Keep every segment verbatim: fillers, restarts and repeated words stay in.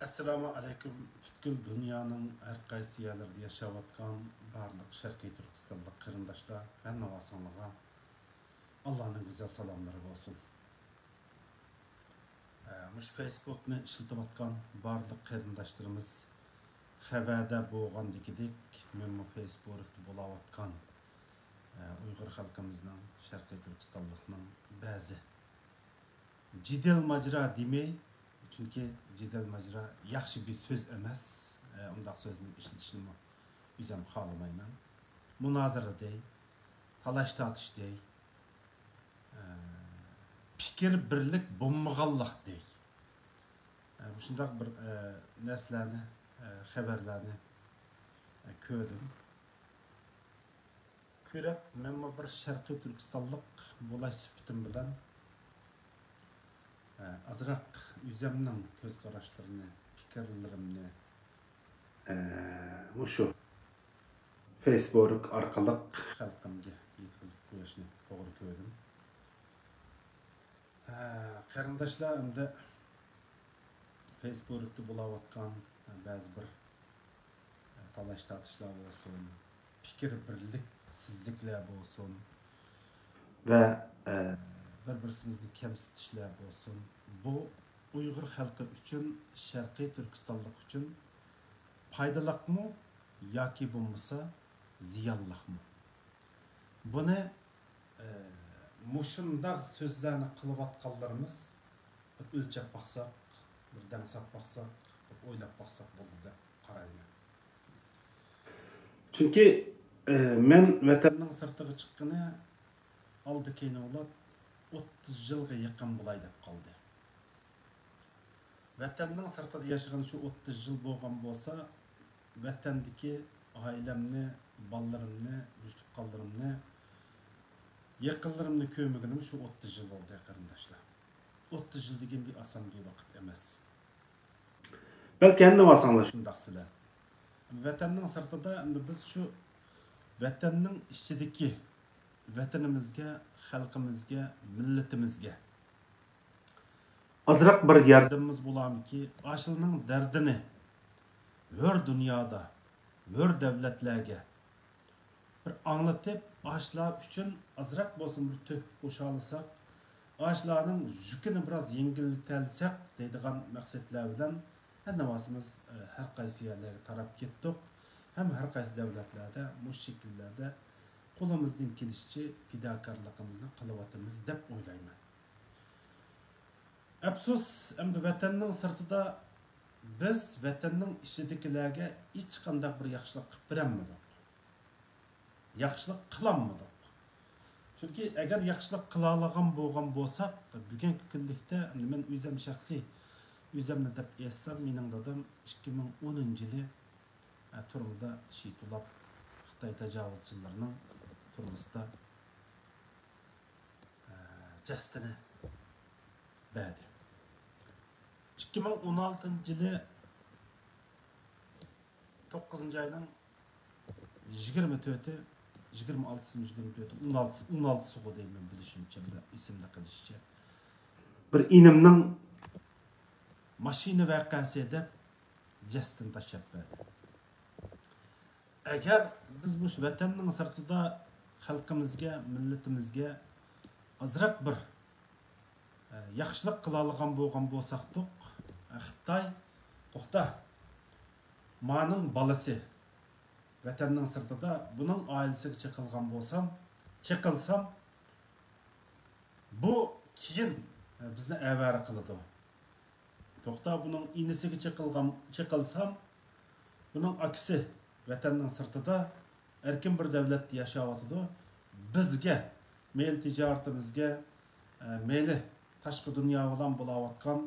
ئەسسالامۇ ئەلەيكۇم، پۈتكۈل دۇنيانىڭ ھەر قايسى يەرلىرىدە ياشاۋاتقان بارلىق شەرقىي تۈركىستانلىق قېرىنداشلار، ھەممىۋاسىڭلارغا ئاللانىڭ گۈزەل سالاملىرى بولسۇن. ئە، مۇشۇ فېيسبۇكنى ئىشلىتىۋاتقان بارلىق قېرىنداشلىرىمىز خەۋەردار بولغاندىكىدەك، مەنمۇ فېيسبۇكتا بولاۋاتقان، ئە، ئۇيغۇر خەلقىمىزنىڭ، شەرقىي تۈركىستانلىقنىڭ بەزى جېدەل ماجىرا دېمەي، چۈنكى جېدەل ماجىرا ياخشى بىر سۆز ئەمەس. ئە، ئۇنداق سۆزنى ئىشلىتىشنىمۇ ئۆزۈم خالىمايمەن. مۇنازىرە دەي، تالاش-تارتىش دەي، ئە، پىكىر بىرلىك بولمىغانلىق دەي. ئە، مۇشۇنداق بىر، ئە، نەرسىلەرنى، ئە، خەۋەرلەرنى، ئە، كۆردۈم. كۆرۈپ، مەنمۇ بىر شەرقىي تۈركىستانلىق بولاش سۈپىتىم بىلەن، ئە، ئازراق ئۆزۈمنىڭ كۆز قاراشلىرىنى، پىكىرلىرىمنى، ئە، مۇشۇ فېيسبۇك ئارقىلىق خەلقىمگە يەتكۈزۈپ قويۇشنى توغرا كۆردۈم. ھە، قېرىنداشلار، ئەمدى فېيسبۇكتا بولاۋاتقان بەزى بىر تالاش-تارتىشلار بولسۇن، پىكىر بىرلىكسىزلىكلەر بولسۇن ۋە، ئە، بىر-بىرسىمىزنى كەمسىتىشلەر بولسۇن، بۇ ئۇيغۇر خەلقى ئۈچۈن، شەرقىي تۈركىستانلىق ئۈچۈن پايدىلىقمۇ ياكى بولمىسا زىيانلىقمۇ؟ بۇنى، ئە، مۇشۇنداق سۆزلەرنى قىلىۋاتقانلىرىمىز بىر ئۆلچەپ باقساق، بىر دەڭسەپ باقساق، بىر ئويلاپ باقساق بولىدۇ دەپ قارايمەن. چۈنكى، ئە، مەن ۋەتەننىڭ سىرتىغا چىققىنى ئالدى-كەينى ئويلاپ، ئوتتۇز يىلغا يېقىن بولاي دەپ قالدى. ۋەتەننىڭ سىرتىدا ياشىغىنى شۇ ئوتتۇز يىل بولغان بولسا، ۋەتەندىكى ئائىلەمنى، بالىلىرىمنى، دوست-تۇغقانلىرىمنى، يېقىنلىرىمنى كۆرمىگىنىم شۇ ئوتتۇز يىل بولدى، قېرىنداشلار. ئوتتۇز يىل دېگەن بىر ئاسان بىر ۋاقىت ئەمەس. بەلكى ھەممە بارساڭلار شۇنداقسىلەر. ۋەتەننىڭ سىرتىدا ئەمدى بىز شۇ ۋەتەننىڭ ئىچىدىكى ۋەتىنىمىزگە، خەلقىمىزگە، مىللىتىمىزگە ئازراق بىر ياردىمىمىز بولارمىكى؟ ئاشۇلارنىڭ دەردىنى ھۆر دۇنيادا، ھۆر دەۋلەتلەرگە بىر ئاڭلىتىپ، ئاشۇلار ئۈچۈن ئازراق بولسىمۇ بىر تۆھپە قوشالىساق، ئاشۇلارنىڭ يۈكىنى بىراز يەڭگىللىتەلىسەك دەيدىغان مەقسەتلەر بىلەن ھەر ناۋاسىمىز، ئە، ھەر قايسى يەرلەرگە تاراپ كەتتۇق. ھەم ھەر قايسى دەۋلەتلەردە مۇشۇ شەكىللەردە قولىمىزدىن كېلىشىچە پىداكارلىقىمىزنى قىلىۋاتىمىز دەپ ئويلايمەن. ئەپسۇس، ئەمدى ۋەتەننىڭ سىرتىدا بىز ۋەتەننىڭ ئىچىدىكىلەرگە ھېچقانداق بىر ياخشىلىق قىلىپ بېرەلمىدۇق. ياخشىلىق قىلالمىدۇق. چۈنكى ئەگەر ياخشىلىق قىلالىغان بولغان بولساق، بۈگۈنكى كۈنلۈكتە، ئەمدى مەن ئۆزۈم شەخسىي ئۆزۈمنى دەپ ئېيتسام، مېنىڭ دادام ئىككى مىڭ ئونىنچى يىلى، ئە، تۈرمىدە شېھىت بولاپ، خىتاي تاجاۋۇزچىلىرىنىڭ تۈرمىسىدە، ئە، جەسىتىنى بەردى. ئىككى مىڭ ئون ئالتىنچى يىلى توققۇزىنچى ئاينىڭ يىگىرمە تۆتى، يىگىرمە ئالتىسىمۇ، يىگىرمە تۆتى، ئون ئالتىسى، ئون ئالتىسىغۇ دەيمەن، بىلىشىمچە، ئېسىمدە قېلىشىچە، بىر ئىنىمنىڭ ماشىنا ۋەقەسى دەپ جەسىتىنى تاشلاپ بەردى. ئەگەر بىز مۇشۇ ۋەتەننىڭ سىرتىدا خەلقىمىزگە، مىللىتىمىزگە ئازراق بىر، ئە، ياخشىلىق قىلالىغان بولغان بولساقتۇق، ئە، خىتاي، توختا، مانىڭ بالىسى ۋەتەننىڭ سىرتىدا، بۇنىڭ ئائىلىسىگە چېقىلغان بولسام، چېقىلسام، بۇ كېيىن، ئە، بىزنى ئەۋەرە قىلىدۇ. توختا، بۇنىڭ ئىنىسىگە چېقىلغان، چېقىلسام، بۇنىڭ ئاكىسى ۋەتەننىڭ سىرتىدا ئەركىن بىر دەۋلەتتە ياشاۋاتىدۇ. بىزگە، مەيلى تىجارىتىمىزگە، ئە، مەيلى تاشقى دۇنيا بىلەن بولاۋاتقان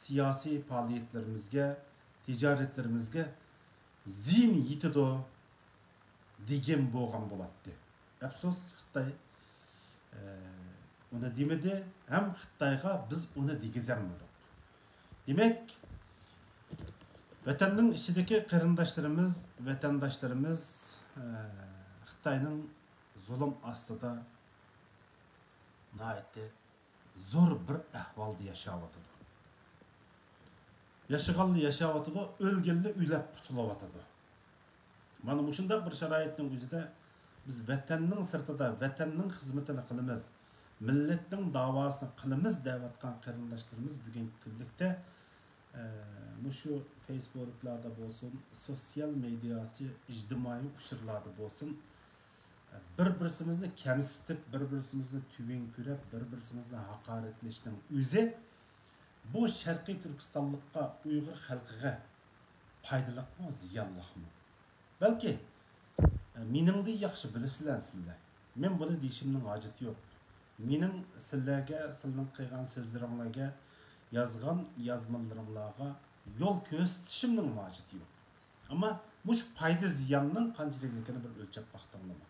سىياسىي پائالىيەتلىرىمىزگە، تىجارەتلىرىمىزگە زىيىن يېتىدۇ دېگەن بولغان بولاتتى. ئەپسۇس، خىتاي، ئە، ئۇنى دېمىدى ھەم خىتايغا بىز ئۇنى دېگۈزەلمىدۇق. دېمەك، ۋەتەننىڭ ئىچىدىكى قېرىنداشلىرىمىز، ۋەتەنداشلىرىمىز، ئە، خىتاينىڭ زۇلۇم ئاستىدا ناھايىتى زور بىر ئەھۋالدا ياشاۋاتىدۇ. ياشىغانلا ياشاۋاتىدۇ، ئۆلگەنلا ئۆلۈپ قۇتۇلۇۋاتىدۇ. مانا مۇشۇنداق بىر شارائىتنىڭ ئۆزىدە بىز ۋەتەننىڭ سىرتىدا ۋەتەننىڭ خىزمىتىنى قىلىمىز، مىللەتنىڭ داۋاسىنى قىلىمىز دەۋاتقان قېرىنداشلىرىمىز بۈگۈنكى كۈنلۈكتە، ئە، مۇشۇ فېيسبۇكلاردا بولسۇن، سوتسىيال مېدىياسى، ئىجتىمائىي ئۇچۇرلاردا بولسۇن، بىر-بىرسىمىزنى كەمسىتىپ، بىر-بىرسىمىزنى تۆۋەن كۆرۈپ، بىر-بىرسىمىزنى ھاقارەتلەشنىڭ ئۆزى بۇ شەرقىي تۈركىستانلىققا، ئۇيغۇر خەلقىگە پايدىلىقمۇ، زىيانلىقمۇ؟ بەلكى، ئە، مېنىڭدىن ياخشى بىلىسىلەر سىلەر. مەن بۇنى دېيىشىمنىڭ ھاجىتى يوق. مېنىڭ سىلەرگە، سىلەرنىڭ قىلغان سۆزلىرىڭلارغا، يازغان يازمىلىرىڭلارغا يول كۆرسىتىشىمنىڭ ھاجىتى يوق. ئەمما مۇشۇ پايدا زىياننىڭ قانچىلىكلىكىنى بىر ئۆلچەپ باقتىڭلارمۇ؟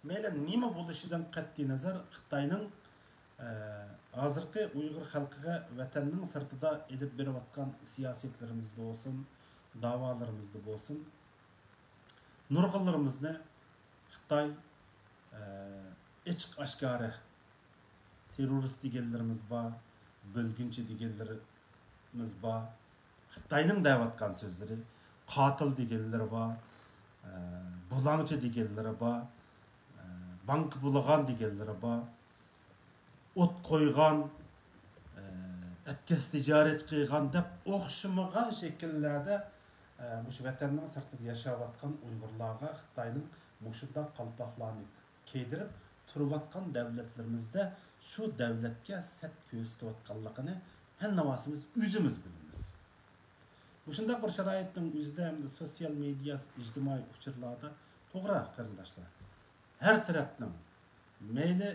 مەيلى نېمە بولۇشىدىن قەتئىينەزەر، خىتاينىڭ، ئە، ھازىرقى ئۇيغۇر خەلقىگە ۋەتەننىڭ سىرتىدا ئېلىپ بېرىۋاتقان سىياسەتلىرىمىزدە بولسۇن، داۋالىرىمىزدا بولسۇن، نۇرغۇنلىرىمىزنى خىتاي، ئە، ئېچىق ئاشكارا تېررورىست دېگەنلىرىمىز بار، بۆلگۈنچى دېگەنلىرىمىز بار. خىتاينىڭ دەۋاتقان سۆزلىرى، قاتىل دېگەنلىرى بار، ئە، بۇلاڭچى دېگەنلىرى بار، ئە، بانكا بۇلىغان دېگەنلىرى بار، ئوت قويغان، ئە، ئەتكەس تىجارەت قىلغان دەپ ئوخشىمىغان شەكىللەردە، ئە، مۇشۇ ۋەتەننىڭ سىرتىدا ياشاۋاتقان ئۇيغۇرلارغا خىتاينىڭ مۇشۇنداق قالپاقلارنى كىيدۈرۈپ تۇرۇۋاتقان دەۋلەتلىرىمىزدە شۇ دەۋلەتكە سەت كۆرسىتىۋاتقانلىقىنى ھەممىۋاسىمىز ئۆزىمىز بىلىمىز. مۇشۇنداق بىر شارائىتنىڭ ئۆزىدە ھەمدە سوتسىيال مېدىيا، ئىجتىمائىي ئۇچۇرلاردا، توغرا قېرىنداشلار، ھەر تەرەپنىڭ مەيلى،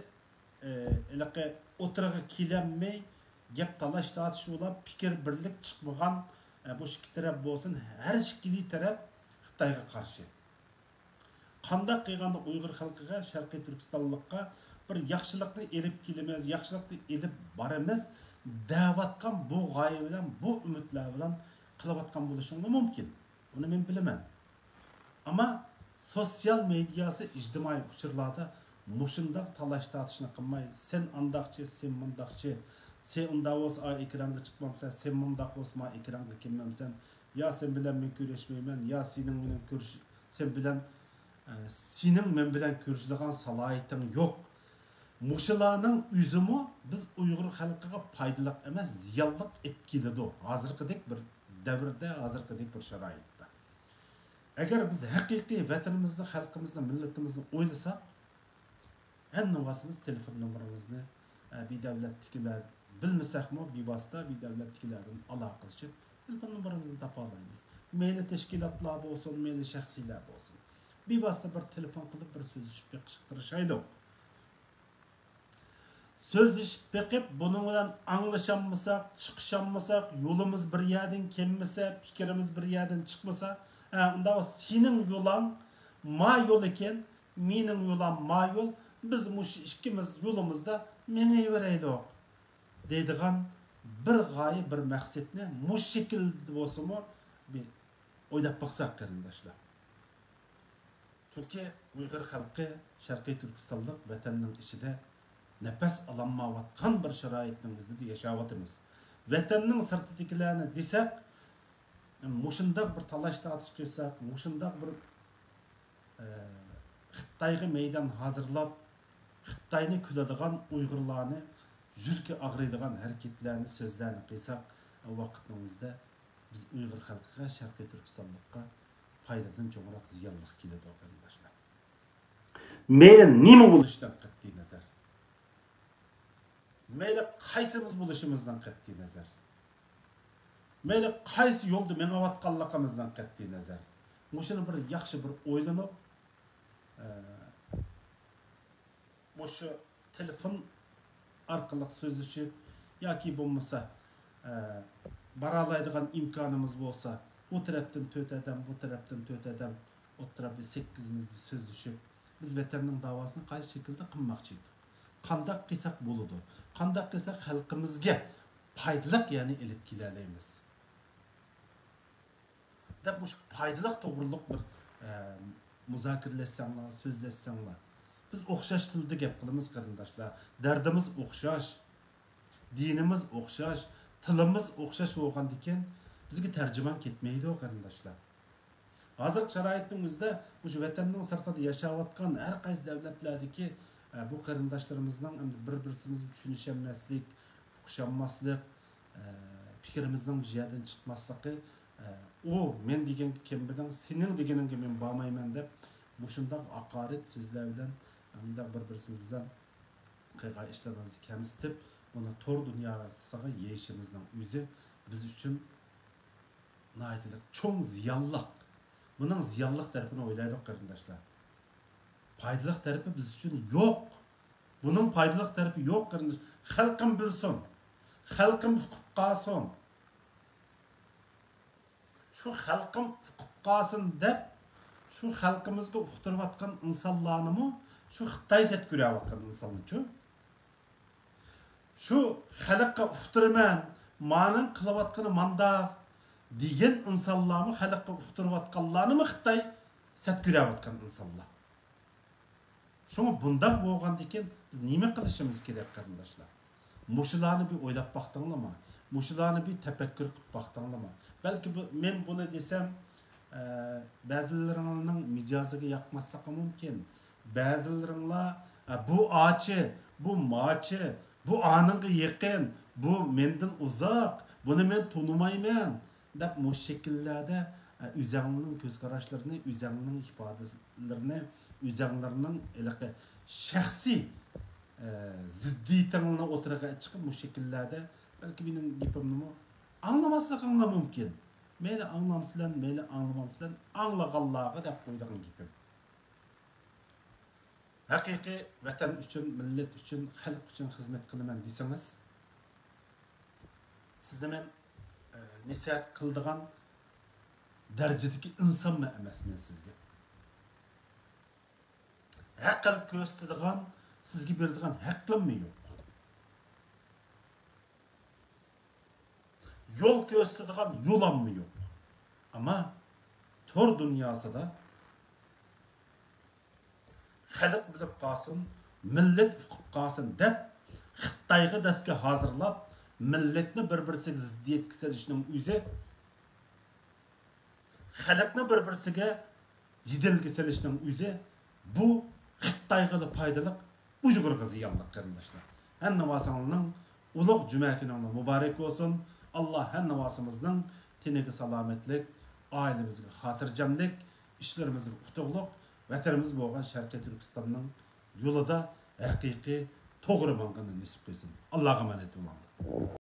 ئە، ھېلىقى ئوتتۇرىغا كېلەلمەي گەپ تالاش تارتىش بولۇپ پىكىر بىرلىك چىقمىغان، ئە، بۇ ئىككى تەرەپ بولسۇن، ھەر ئىككىلى تەرەپ خىتايغا قارشى. قانداق قىلغاندا ئۇيغۇر خەلقىگە، شەرقىي تۈركىستانلىققا بىر ياخشىلىقنى ئېلىپ كېلىمىز، ياخشىلىقنى ئېلىپ بارىمىز دەۋاتقان بۇ غايە بىلەن، بۇ ئۈمىدلەر بىلەن قىلىۋاتقان بولۇشۇڭلار مۇمكىن. بۇنى مەن بىلىمەن. ئەمما سوتسىيال مېدىياسى، ئىجتىمائىي ئۇچۇرلاردا مۇشۇنداق تالاش تارتىشنى قىلماي، سەن ئانداقچى، سەن مۇنداقچى، سەن ئۇنداق بولسا، ئا، ئېكرانغا چىقمامسەن، سەن مۇنداق بولسا، ما ئېكرانغا كەلمەمسەن، يا سەن بىلەن مەن كۆرۈشمەيمەن، يا سېنىڭ مېنىڭ كۆرۈش-، سەن بىلەن، ئە، سېنىڭ مەن بىلەن كۆرۈشىدىغان سالاھىيىتىڭ يوق. مۇشۇلارنىڭ ئۆزىمۇ بىز ئۇيغۇر خەلقىگە پايدىلىق ئەمەس، زىيانلىق ئېلىپ كېلىدۇ. ھازىرقىدەك بىر دەۋردە، ھازىرقىدەك بىر شارائىتتا. ئەگەر بىز ھەقىقىي ۋەتىنىمىزنى، خەلقىمىزنى، مىللىتىمىزنى ئويلىساق، ھەممىۋاسىمىز تېلېفون نومۇرىمىزنى، ئە، بىدەۋلەتتىكىلەر بىلمىسەكمۇ، بىۋاسىتە بىدەۋلەتتىكىلەردىن ئالاقىلىشىپ، تېلېفون نومۇرىمىزنى تاپالايمىز. مەيلى تەشكىلاتلار بولسۇن، مەيلى شەخسىيلەر بولسۇن. بىۋاسىتە بىر تېلېفون قىلىپ، بىر سۆزلىشىپ بېقىشقا تىرىشايلۇق. سۆزلىشىپ بېقىپ، بۇنىڭ بىلەن ئاڭلىشالمىساق، چىقىشالمىساق، يولىمىز بىر يەردىن كەلمىسە، پىكرىمىز بىر يەردىن چىقمىسا، ھە، ئۇنداق سېنىڭ يولۇڭ ما يول ئىكەن، مېنىڭ يولۇم ما يول، بىز مۇشۇ ئىككىمىز يولىمىزدا مېڭىۋېرەيلۇق دەيدىغان بىر غايە، بىر مەقسەتنى مۇشۇ شەكىلدە بولسىمۇ بىر ئويلاپ باقساق، قېرىنداشلار. چۈنكى ئۇيغۇر خەلقى شەرقىي تۈركىستانلىق ۋەتەننىڭ ئىچىدە نەپەس ئالالمايۋاتقان بىر شارائىتنىڭ ئۆزىدە ياشاۋاتىمىز. ۋەتەننىڭ سىرتىدىكىلەرنى دېسەك، مۇشۇنداق بىر تالاش تارتىش قىلساق، مۇشۇنداق بىر، ئە، خىتايغا مەيدان ھازىرلاپ، خىتاينى كۈلىدىغان ئۇيغۇرلارنى، يۈرىكى ئاغرىيدىغان ھەرىكەتلەرنى، سۆزلەرنى قىلساق، ئۇ ۋاقىتنىڭ ئۆزىدە بىز ئۇيغۇر خەلقىگە، شەرقىي تۈركىستانلىققا پايدىدىن چوڭراق زىيانلىق كېلىدۇ، قېرىنداشلار. مەيلى نېمە بولۇشىدىن قەتئىينەزەر، مەيلى قايسىمىز بولۇشىمىزدىن قەتئىينەزەر، مەيلى قايسى يولدا مېڭىۋاتقانلىقىمىزدىن قەتئىينەزەر، مۇشۇنى بىر ياخشى بىر ئويلىنىپ، ئە، مۇشۇ تېلېفون ئارقىلىق سۆزلىشىپ ياكى بولمىسا، ئە، بارالايدىغان ئىمكانىمىز بولسا، ئۇ تەرەپتىن تۆت ئادەم، بۇ تەرەپتىن تۆت ئادەم ئوتتۇرا بىر سەككىزىمىز بىر سۆزلىشىپ، بىز ۋەتەننىڭ داۋاسىنى قايسى شەكىلدە قىلماقچى ئىدۇق؟ قانداق قىلساق بولىدۇ؟ قانداق قىلساق خەلقىمىزگە پايدىلىق يەنى ئېلىپ كېلەلەيمىز؟ دەپ مۇشۇ پايدىلىق توغرۇلۇق بىر، ئە، مۇزاكىرىلەشسەڭلار، سۆزلەشسەڭلار. بىز ئوخشاش تىلدا گەپ قىلىمىز، قېرىنداشلار. دەردىمىز ئوخشاش، دىنىمىز ئوخشاش، تىلىمىز ئوخشاش بولغاندىكىن بىزگە تەرجىمان كەتمەيدۇ، قېرىنداشلار. ھازىرقى شارائىتنىڭ ئۆزىدە مۇشۇ ۋەتەننىڭ سىرتىدا ياشاۋاتقان ھەر قايسى دەۋلەتلەردىكى، ئە، بۇ قېرىنداشلىرىمىزنىڭ ئەمدى بىر-بىرسىمىزنى چۈشىنىشەلمەسلىك، ئۇقۇشالماسلىق، ئە، پىكرىمىزنىڭ بىر يەردىن چىقماسلىقى، ئە، ئۇ مەن دېگەن كەمبىدىڭ، سېنىڭ دېگىنىڭگە مەن بارمايمەن دەپ، مۇشۇنداق ھاقارەت سۆزلەر بىلەن، مۇنداق بىر-بىرسىمىز بىلەن قىلغان ئىشلىرىمىزنى كەمسىتىپ، بۇنى تور دۇنياسىغا يېيىشىمىزنىڭ ئۆزى بىز ئۈچۈن ناھايىتى چوڭ زىيانلىق. بۇنىڭ زىيانلىق تەرىپىنى ئويلايلى، قېرىنداشلار. پايدىلىق تەرىپى بىز ئۈچۈن يوق. بۇنىڭ پايدىلىق تەرىپى يوق، قېرىنداش. خەلقىم بىلسۇن. خەلقىم ئۇقۇپ قالسۇن. شۇ خەلقىم ئۇقۇپ قالسۇن دەپ، شۇ خەلقىمىزگە ئۇقتۇرۇۋاتقان ئىنسانلارنىمۇ شۇ خىتاي سەت كۆرۈۋاتقان ئىنسانلارچۇ. شۇ خەلققە ئۇقتۇرىمەن، مانىڭ قىلىۋاتقىنى مانداق دېگەن ئىنسانلارمۇ، خەلققە ئۇقتۇرۇۋاتقانلارنىمۇ خىتاي سەت كۆرۈۋاتقان ئىنسانلار. شۇڭا بۇنداق بولغاندىكىن بىز نېمە قىلىشىمىز كېرەك، قېرىنداشلار؟ مۇشۇلارنى بىر ئويلاپ باقتىڭلارمۇ؟ مۇشۇلارنى بىر تەپەككۇر قىلىپ باقتىڭلارمۇ؟ بەلكى بۇ، مەن بۇنى دېسەم، ئە، بەزىلىرىڭلارنىڭ مىجەزىگە ياقماسلىقى مۇمكىن. بەزىلىرىڭلار، ئە، بۇ ئاچى، بۇ ماچى، بۇ ئانىڭغا يېقىن، بۇ مەندىن ئۇزاق، بۇنى مەن تونۇمايمەن، دەپ مۇشۇ شەكىللەردە، ئە، ئۆزەڭلارنىڭ كۆز قاراشلىرىنى، ئۆزەڭلارنىڭ ئىپادىلىرىنى، ئۆزەڭلارنىڭ ھېلىقى شەخسىي، ئە، زىددىيىتىڭلارنى ئوتتۇرىغا چىقىپ، مۇشۇ شەكىللەردە بەلكى مېنىڭ گېپىمنىمۇ ئاڭلىماسلىقىڭلار مۇمكىن. مەيلى ئاڭلامسىلەر، مەيلى ئاڭلىمامسىلەر، ئاڭلىغانلارغا دەپ قويىدىغان گېپىم. ھەقىقىي ۋەتەن ئۈچۈن، مىللەت ئۈچۈن، خەلق ئۈچۈن خىزمەت قىلىمەن دېسىڭىز، سىزنى مەن، ئە، نەسىھەت قىلىدىغان دەرىجىدىكى ئىنسانمۇ ئەمەسمەن سىزگە. ھەق كۆرسىتىدىغان، سىزگە بېرىدىغان ھەققىممۇ يوق. يول كۆرسىتىدىغان يولاممۇ يوق. ئەمما تور دۇنياسىدا خەلق بىلىپ قالسۇن، مىللەت ئۇقۇپ قالسۇن دەپ، خىتايغا دەسكە ھازىرلاپ، مىللەتنى بىر-بىرسىگە زىددىيەتكە سېلىشنىڭ ئۆزى، خەلقنى بىر-بىرسىگە جېدەلگە سېلىشنىڭ ئۆزى، بۇ خىتايغىلا پايدىلىق، ئۇيغۇرغا زىيانلىق، قېرىنداشلار. ھەممىۋاسىڭلارنىڭ ئۇلۇغ جۈمە كۈنۈڭلار مۇبارەك بولسۇن. ئاللا ھەممىۋاسىمىزنىڭ تېنىگە سالامەتلىك، ئائىلىمىزگە خاتىرجەملىك، ئىشلىرىمىزغا ئۇتۇقلۇق، ۋەتىنىمىز بولغان شەرقىي تۈركىستاننىڭ يولىدا ھەقىقىي توغرا ماڭغىنىنى نېسىپ قىلسۇن. ئاللاغا ئامانەت بولۇڭلار.